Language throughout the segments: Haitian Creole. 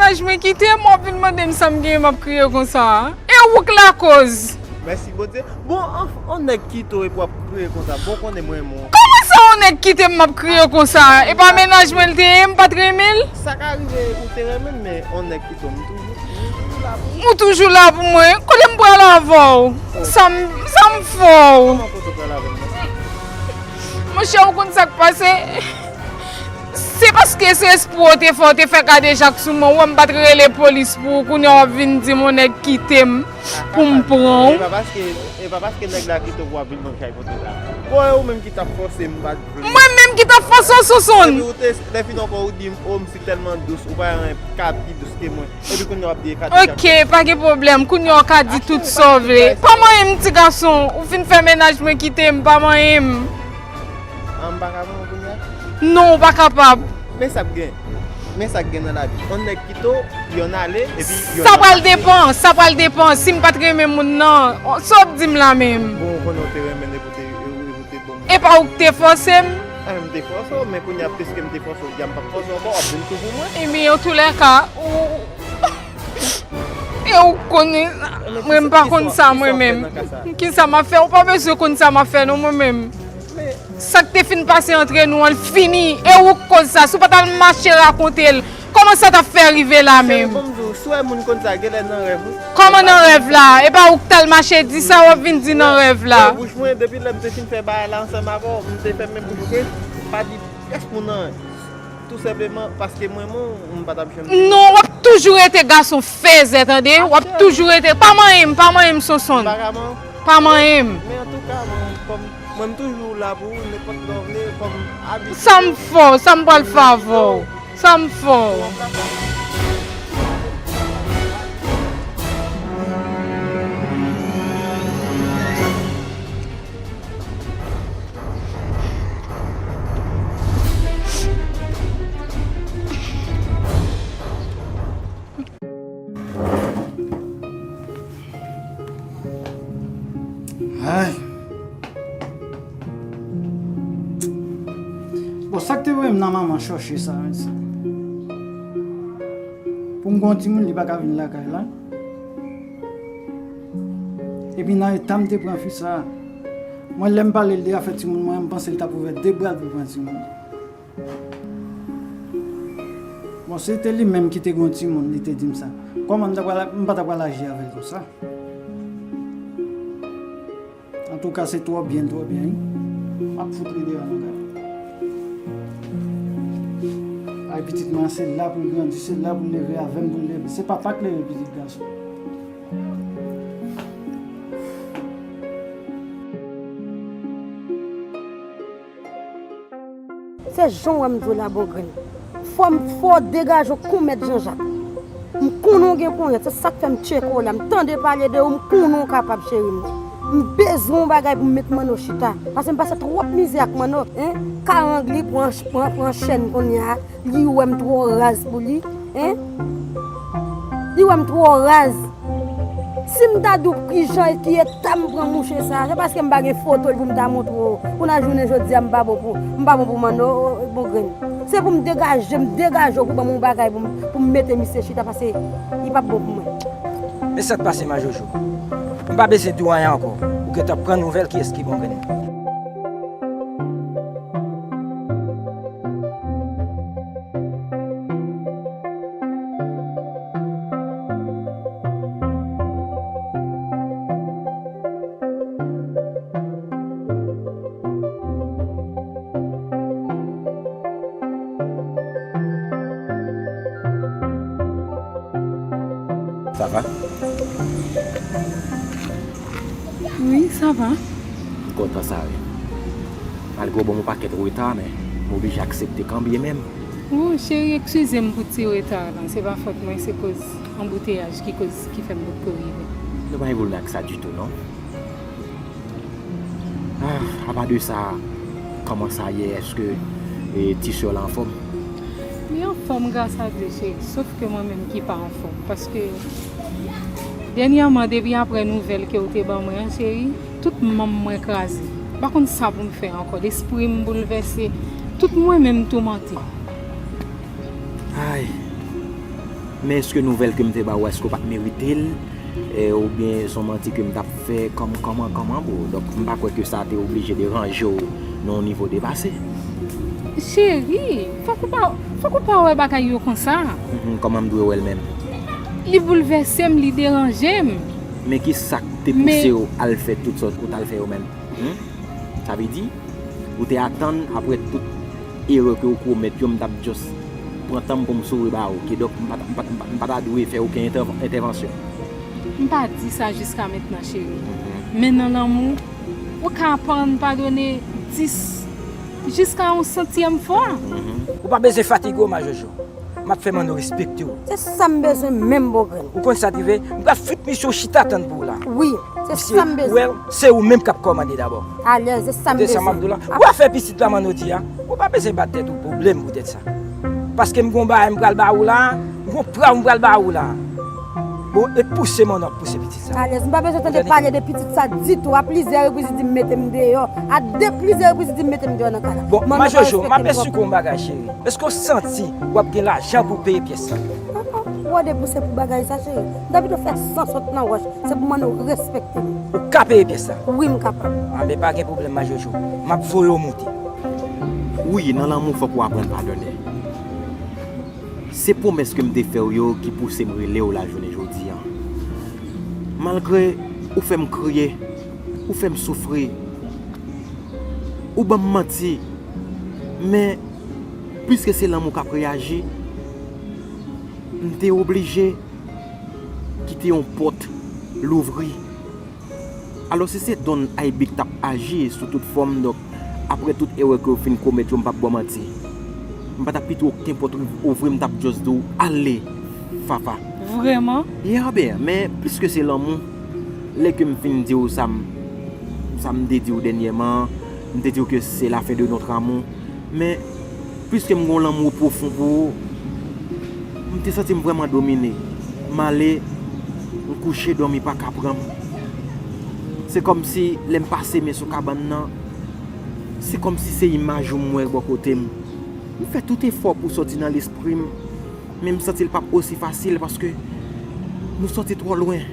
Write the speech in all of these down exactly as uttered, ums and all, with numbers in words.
Mennaj mwen kite m, w ap vin mande m sa m genyen, m ap kriye konsa a. E ou k lakoz. Mèsi Bondye. Bon, an, an nèg kite w epi w ap kriye konsa. Bon, konnen mwen renmen w. Kòman sa yon nèg kite m, m ap kriye konsa? E pa mennaj mwen l te ye, m pa t renmen l? Sa ka rive ou te renmen l, men yon nèg kite w, m toujou, m toujou la pou ou. Ou toujou la pou mwen. Kote m pral avè w? Sa m, sa m fè w? Kòman kote w pral avè m nan? Monchè, ou konn sa k pase? Se paske se espri w te fè, w te fè kadejak sou mwen, ou wè m pa t rele polis pou ou, kounye a w ap vin di m yon nèg kite m pou m pran w. E pa paske, e pa paske nèg la kite w pou w ap vin ban m chay pote la. Bon, e ou menm ki t ap fòse m, m pa t vle. Mwen menm ki t ap fòse w, Sonsonn? Epi ou te, lè fini ankò, ou di m, o, m si tèlman dous, ou pa gen yon kat pi dous ke mwen. Epi kounye a w ap di e ka di. Ok, pa gen pwoblèm. Kounye a w ka di tout sa w vle. Pa manyen m, ti gason. Ou fin fè mennaj mwen kite m, pa manyen m. An, m pa ka pran w kounye a? Non, ou pa kapab. Men sa k gen. Men sa k gen nan lavi. Yon nèg kite w, yon ale, epi yon... Sa pral depan, sa pral depan. Si m pa t renmen moun nan, sa w ap di m la menm? Bon, ou konnen w te renmen l epi w te, epi w te bon. E pa ou k te fòse m? A, m te fòse w, men kounye a, piske m te fòse w, di a m p ap fòse w ankò, w ap vin tou pou mwen. Ebyen, antoulèka, ou, e ou konnen, mwen, m pa konn sa mwen menm. Kisa m ap fè? Ou pa bezwen konn sa m ap fè non, mwen menm. Sa k te fin pase antre nou an, l fini. E ou k koz sa. Si w pa t al mache rakonte l, kòman sa t ap fè rive la menm? Cheri, bon, m di w, si w wè moun konn sa, genlè nan rèv, wi. Kòman nan rèv la? E pa ou k t al mache di sa, w ap vin di nan rèv la. Nan bouch mwen, depi lè m te fin fè bagay la ansanm avè w, m te fèmen bouch mwen, pa di pyès moun anyen. Tou senpleman, paske mwen menm, m pa t ap janm... Non, w ap toujou rete gason fèzè, tande? W ap toujou rete. Pa manyen m, pa manyen m, Sonsonn. Pa manyen m. Men antouka, mwen, kòm, mwen, m toujou la pou ou, nenpòt lè w vle, kòm abitye. Sa m fè w, sa m pral fè avè w? Sa m fè w? Ay. Bon, sa k te voye m nan manman chòche sa, mesye? Pou m gen yon timoun, li pa ka vin lakay la. Epi nan eta m te pran fi sa a, mwen, lè m pale l de afè timoun mwen, m panse l t ap ouvè de bra l pou l pran timoun. Bon, se te li menm ki te gen yon timoun, li te di m sa. Kòman m ta pral, m pa ta pral aji avè l konsa? Antouka, se twò byen, twò byen, wi. M ap fout li deyò nan kay. Ay, pitit mwen, se la pou l grandi, se la pou l leve, avè m pou l leve. Se papa k leve pitit gason. Se jan w wè m di w la, Bongrenn. Fò m, fò w degaje w kon mèt Janjak. M konnen w gen ponyèt, se sa k fè m tcheke w la. M tande pale de ou, m konnen w kapab, cheri m nan. M bezwen yon bagay pou m met Manno chita. Paske m pase twòp mizè ak Manno, en. Karang li pran, pran, pran chèn kounye a. Li wè m twò raz pou li, en. Li wè m twò raz. Si m ta di w kijan e ki eta m pran mouche sa a, se paske m pa gen foto l pou m ta montre w. Kounye a jounen jodi a, m pa bon pou, m pa bon pou Manno, Bongrenn. Se pou m degaje, m degaje w pou ban m yon bagay pou m, pou m mete misye chita, paske li p ap bon pou mwen. Men sa k pase, ma Jojo? M pa bezwen di w anyen ankò. Ou gentan pran nouvèl kiyès ki Bongrenn. Sa va? Wi, sa va. M kontan sa, wi. Malgre w ban m yon pakèt reta, men m oblije aksepte kanmenm. O, cheri, eskize m pou ti reta a lan. Se pa fòt mwen, se koz anbouteyaj ki koz, ki fè m potko rive. Nou pa gen pwoblèm ak sa ditou, non. Ah, apa de sa, kòman sa ye? Èske, e, ti sè w la anfòm? Li anfòm, gras a Dye, cheri. Sof ke mwen menm ki pa anfòm. Paske, dènyèman, depi apre nouvèl ke w te ban mwen an, cheri, tout manm mwen kraze. M pa konn sa pou m fè ankò. Lespri m boulvèse. Tout mwen menm toumante. Ay. Men èske nouvèl ke m te ba ou, èske w pa t merite l? E, oubyen se yon manti ke m t ap fè? Kòman, kòman, kòman, bro? Donk, m pa kwè ke sa te oblije deranje w nan yon nivo depase. Cheri, fòk ou pa, fòk ou pa wè bagay yo konsa. Mhm, kòman m dwe wè l menm? Li boulvèse m, li deranje m. Men ki sa k te pouse w al fè tout sa ou t al fè yo menm? Hmm? Sa vle di, ou te atann, apre tout erè ke ou komèt yo, m t ap just pran tan m pou m souri ba ou. Kidonk, m pa ta, m pa, m pa, m pa ta dwe fè okenn entèv-, entèvansyon. M pa di sa jiska mentnan, cheri. Mhm. Men nan lanmou, ou ka aprann padone dis jiska yon santyèm fwa. Mhm. Ou pa bezwen fatige w, ma Jojo. M ap fè Manno respekte w. Se sa m bezwen menm, bogrenn. Ou konn sa k rive? M pral fout misye yon chita tann pou w la. Wi, se sa m bezwen. Misye, ou wè, se ou menm k ap kòmande dabò. Alèz, se sa m bezwen. Tande sa m ap di w la? Ou a fè pitit la, Manno di a. Ou pa bezwen bat tèt ou pwoblèm poutèt sa. Paske m gon bagay m pral ba ou la, m gon praw m pral ba ou la. Bon, e pouse Manno ap pouse pitit sa. Alèz, m pa bezwen tande pale de pitit sa ditou. A plizyè repriz, li di m mete m deyò. A de plizyè repriz, li di m mete m deyò nan kay la. Bon, ma Jojo, m ap esplike w yon bagay, cheri. Èske w santi w ap gen lajan pou w peye pyès sa? An, an, ou ap depanse pou bagay sa, cheri. M ta pito fè san sot nan wòch. Se pou Manno respekte m. Ou ka peye pyès sa? Wi, m kapab. Anben, pa gen pwoblèm, ma Jojo. M ap voye w monte. Wi, nan lanmou, fòk ou aprann padone. Se pwomès ke m te fè w yo ki pouse m rele w la jounen jodi a. Malgre ou fè m kriye, ou fè m soufri, ou ban m manti, men piske se lanmou k ap reyaji, m te oblije kite yon pòt louvri. Alò, si se Don Aybi k t ap aji sou tout fòm, donk, apre tout erè ke w fin komèt yo, m p ap ba w manti. M pa t ap kite okenn pòt ouvri, m t ap just di w, "Ale, Fafa." Vrèman? Yeah, ben, men piske se lanmou, lè ke m fin di w sa m, sa m te di w dènyèman, m te di w ke c'est la fin de notre amour. Men, piske m gen yon lanmou pwofon pou ou, m te santi m vrèman domine. M ale, m kouche, dòmi pa ka pran m. Se kòmsi, lè m pase men sou kabann nan, se kòmsi se imaj ou m wè bò kote m. M fè tout efò pou sòti nan lespri m, men m santi l p ap osi fasil paske nou sòti twò lwen.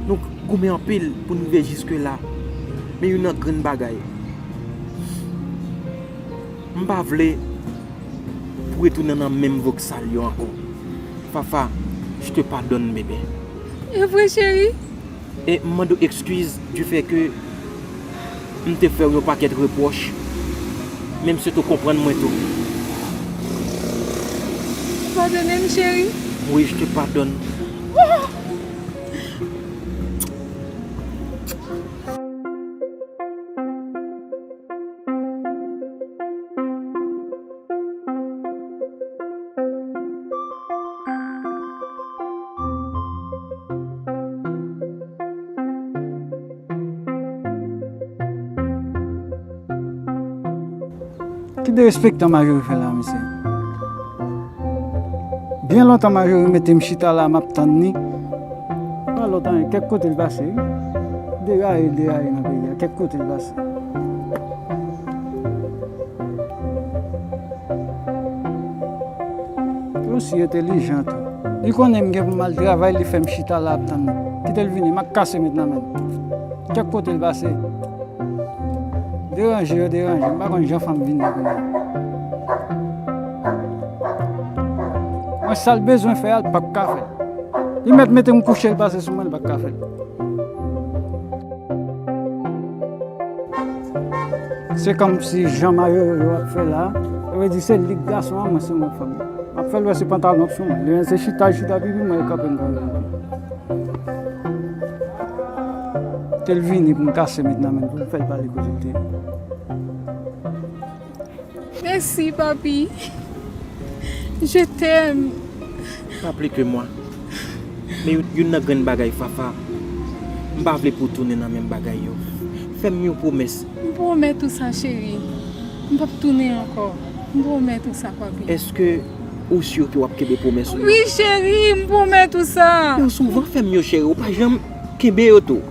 Nou goumen anpil pou n rive jiske la. Men youn nan grenn bagay, m pa vle pou retounen nan menm voksal yo ankò. Fafa, je te pardonne, bebe. E vre, cheri? E m mande w ekskiz du fait ke m te fè w yon pakèt repwòch, men m swete w konprann mwen tou. Ou padone m, cheri? Oui, je te pardonne. Ki derespektan Majori fè la, mesye? Byen lontan Majori mete m chita la, m ap tann li. Pa lòt anyen, kèk kote l pase, wi. Deraye, deraye nan peyi a, kèk kote l pase. Li osi entèlijan tou. Li konnen m gen pou m al travay, li fè m chita la ap tann li. Kite l vini, m ap kase met nan men l. Kèk kote l pase. Deranje yo deranje, m pa konn jan fanm vin la kounye a. Mwen sa l bezwen fè a, l p ap ka fè l. Li mèt mete m kouche, l pase sou mwen, l p ap ka fè l. Se kòmsi jan Majori yo ap fè la, sa vle di se li k gason an, mwen se mwen k fanm nan. M ap fè l wè se pantalon k sou mwen. Li menm se chita, chita pipi mwen, e kanpe m kanpe. Te l vini pou m kase met nan men l, pou m fè l pale kote l te ye. Mèsi, papi. Je t'aime. Pas plus que moi. Men youn, youn nan grenn bagay, Fafa, m pa vle pou w tounen nan menm bagay yo. Fè m yon pwomès. M pwomèt ou sa, cheri. M p ap tounen ankò. M pwomèt ou sa, papi. Èske ou si ke w ap kenbe pwomès ou yo? Wi, cheri, m pwomèt ou sa. Men w souvan fè m yo, cheri. Ou pa janm kenbe yo tou.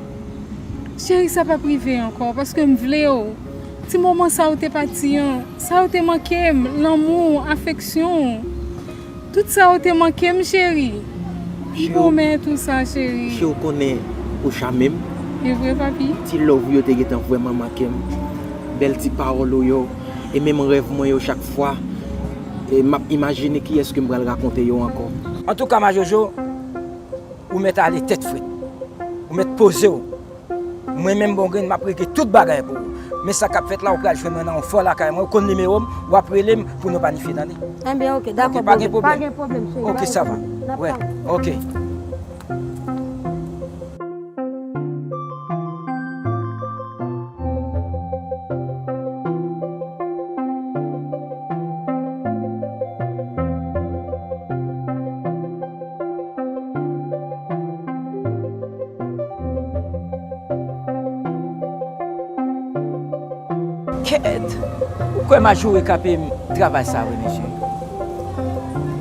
Cheri, sa p ap rive ankò, paske m vle w. Ti moman sa ou te pati an, sa ou te manke m, lanmou w, afeksyon w. Tout sa ou te manke m, cheri. Li pwomèt ou sa, cheri. Cheri, ou konnen ou chame m. E vre, papi? Ti love ou yo te gentan vrèman manke m. Bèl ti pawòl ou yo. E menm rèv mwen yo chak fwa. E m ap imajine kiyès ke m pral rakonte yo ankò. Antouka, Majojo, ou mèt ale tèt frèt. Ou mèt poze w. Mwen menm, Bongrenn, m ap regle tout bagay pou ou. Men sa k ap fèt la, ou pral jwenn mwen nan yon fò lakay mwen, ou konn nimewo m, w ap rele m pou nou planifye, tande? Ebyen, oke, dakò, pa gen pwoblèm, pa gen pwoblèm, cheri. Oke, sa va. N ap pale. Oke. Kèt! Ou kwè Majori ka peye m travay sa vre, mesye?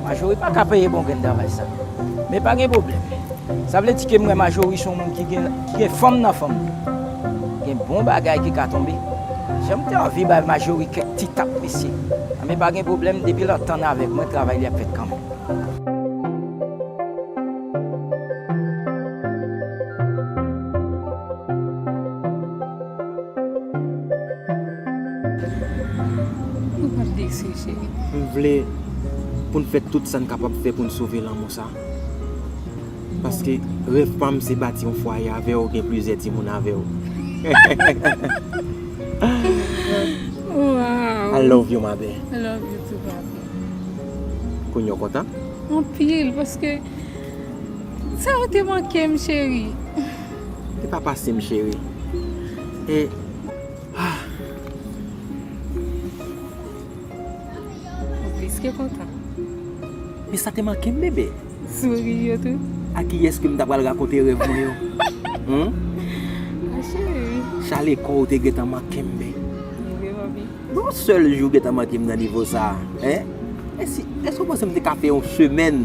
Majori pa ka peye Bongrenn travay sa. Men pa gen pwoblèm. Sa vle di ke m wè Majori se yon moun ki gen, ki gen fanm nan fanm li. Gen bon bagay ki ka tonbe. Jan m te anvi bay Majori kèk ti tap, mesye. Men pa gen pwoblèm, depi l antann avèk mwen, travay li ap fèt kanmenm. Ou p ap desi, cheri. M vle pou n fè tout sa n kapab fè pou n sove lanmou sa. Paske rèv pa m se bati yon fwaye avè w, gen plizyè timoun avè w. Wow. I love you, ma belle. I love you too, papi. Kounye a w kontan? Anpil, paske sa yo te manke m, cheri. E pa pase m, cheri. E, ah. Ou plis ke kontan. Men sa te manke m, bebe. Souri yo tou. A kiyès ke m ta pral rakonte rèv mwen yo? Hmm? A, cheri. Chale kò ou te gentan manke m, bebe. Vre, papi. Gon sèl jou w gentan manke m nan nivo sa a, en? Èske, èske w panse m te ka fè yon semèn?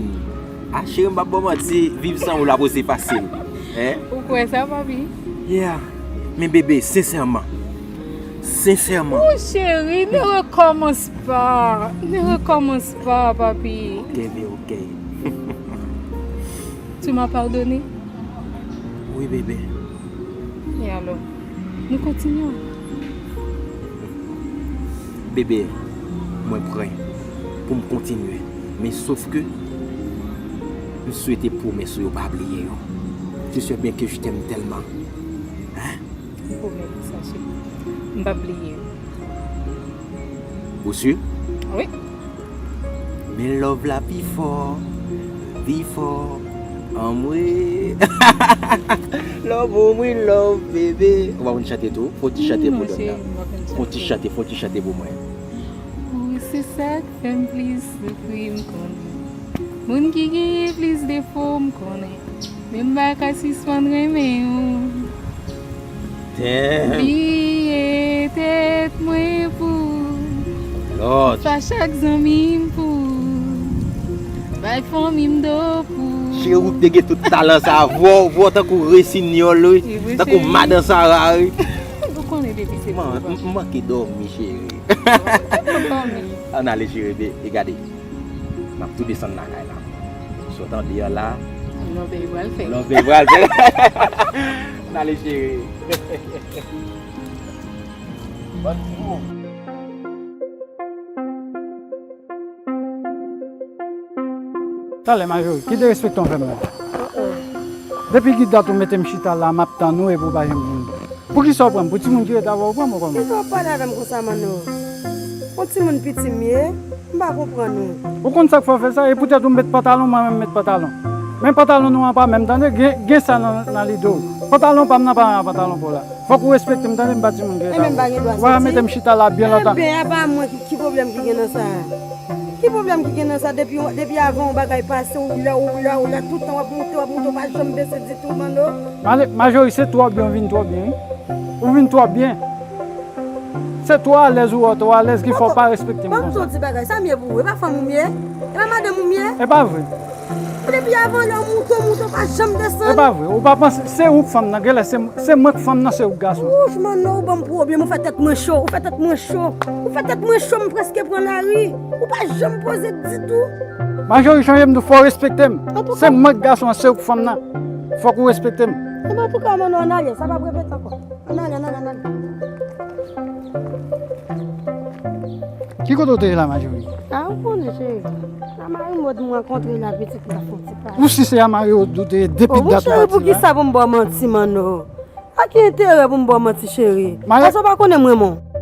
A, cheri, m p ap ba w manti, viv san ou la pou se fasil, en? Ou kwè sa, papi? Yeah. Men, bebe, sensèman, sensèman. Oh, cheri, ne recommence pas. Ne recommence pas, papi. Ok, bebe, ok. Tu m'as pardonné? Wi, bebe. E alò, nou kontinye? Bebe, mwen prè pou m kontinye. Men sof ke m swete pwomès ou yo pa bliye yo. Tu sais bien que je t'aime tellement. Hein? Pwomèt ou sa, cheri. M p ap bliye yo. Ou si? Wi. Men love la pi fò, pi fò. Anmwe. Love, anmwe, love, bebe. Ou pa konn chante tou? Fò ti chante pou dòt la. Fò ti chante, fò ti chante pou mwen. Wi, se sa k fè m plis soufri, m konnen. Moun ki genyen plis defo, m konnen. Men m pa ka sispann renmen ou. Damn. Bliye tèt mwen pou ou. Lòt. Pa chak zanmi m pou ou. Bay fanmi m do pou ou. Cheri, ou te gen tout talan sa. Vwa w, vwa w tankou Resinyòl, wi. Tankou Madan Sara, wi. Ou konnen depi se pou ou. M manke dòmi, cheri. Ou dòmi. Ann ale, cheri, be, e gade. M ap tou desann lakay la. Sot an deyò la. Love pral fè. Love pral fè. N ale, cheri. Bann gwo. Talè, Majori, ki derespektan w fè m la? Depi ki dat ou mete m chita la, m ap tann ou epi w pa janm vin. Poukisa w pran m? Pou timoun ki ret avè w, ou pran m ou kòman? Kisa w ap pale avè m konsa, Manno? Yon timoun piti m ye, m pa konprann ou. Ou konn sa k fè w fè sa? E poutèt ou met pantalon, mwen menm met pantalon. Men pantalon nou an pa menm, tande, gen, gen sa nan, nan lide w. Pantalon pa m nan pa menm ak pantalon pa w la. Fòk ou respekte m, tande, m pa timoun ki ret avè w. Ou pa mete m chita la byen lontan. Enben, apa mwen ki, ki pwoblèm ki gen nan sa? Ki pwoblèm ki gen nan sa? Depi, depi avan yon bagay pase, ou la, ou la, ou la, tout tan w ap moute, w ap moute, w pa janm bese ditou, Manno. Male-, Majori, se twò byen, ou vin twò byen, wi. Ou vin twò byen. Se twò alèz ou wè, twò alèz ki fè w pa respekte m konsa. Ban m di w ti bagay, sa m ye pou ou? E pa fanm ou m ye? E pa madanm ou m ye? E pa vre. Depi avan lè w moute, w moute, w pa janm desann. E pa vre, ou pa panse se ou k fanm nan, genlè se, se mwen k fanm nan, se ou k gason. Wouch, Manno, ou ban m pwoblèm, ou fè tèt mwen cho, ou fè tèt mwen cho, ou fè tèt mwen cho, m prèske pran lari. Ou pa janm poze ditou. Majori, chanje m di w, fò w respekte m. Antouka. Se mwen k gason an, se ou k fanm nan. Fòk ou respekte m. Ebyen, antouka, Manno, ann ale, sa p ap repete ankò. Ann ale, ann ale, ann ale. Ki kote w te ye la, Majori? A, ou konnen, cheri. Nan Marimòd m rankontre la, pitit la fè yon ti pale. Ou si se a Marimòd ou te ye depi dat ou pati la? O, monchè, pou ki sa pou m ba w manti, Manno? A ki enterè pou m ba w manti, cheri? Paske w pa konnen m renmen w.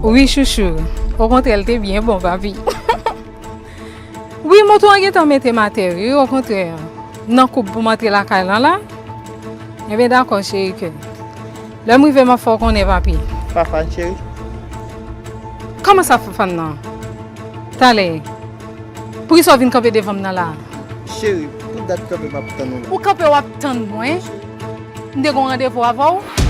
Wi, chouchou. Okontrè, l te byen bon, papi. Wi, moto an gentan mete m atè, wi, okontrè. Nan koub pou m antre lakay lan la. Ebyen, dakò, cheri, kè. Lè m rive, m ap fè w konnen, papi. Fafane, cheri. Kòman sa, Fafane nan? Talè. Poukisa w vin kanpe devan m nan la a? Cheri, pou dat kanpe m ap tann ou la. Ou kanpe w ap tann mwen? M te gen yon randevou avè w?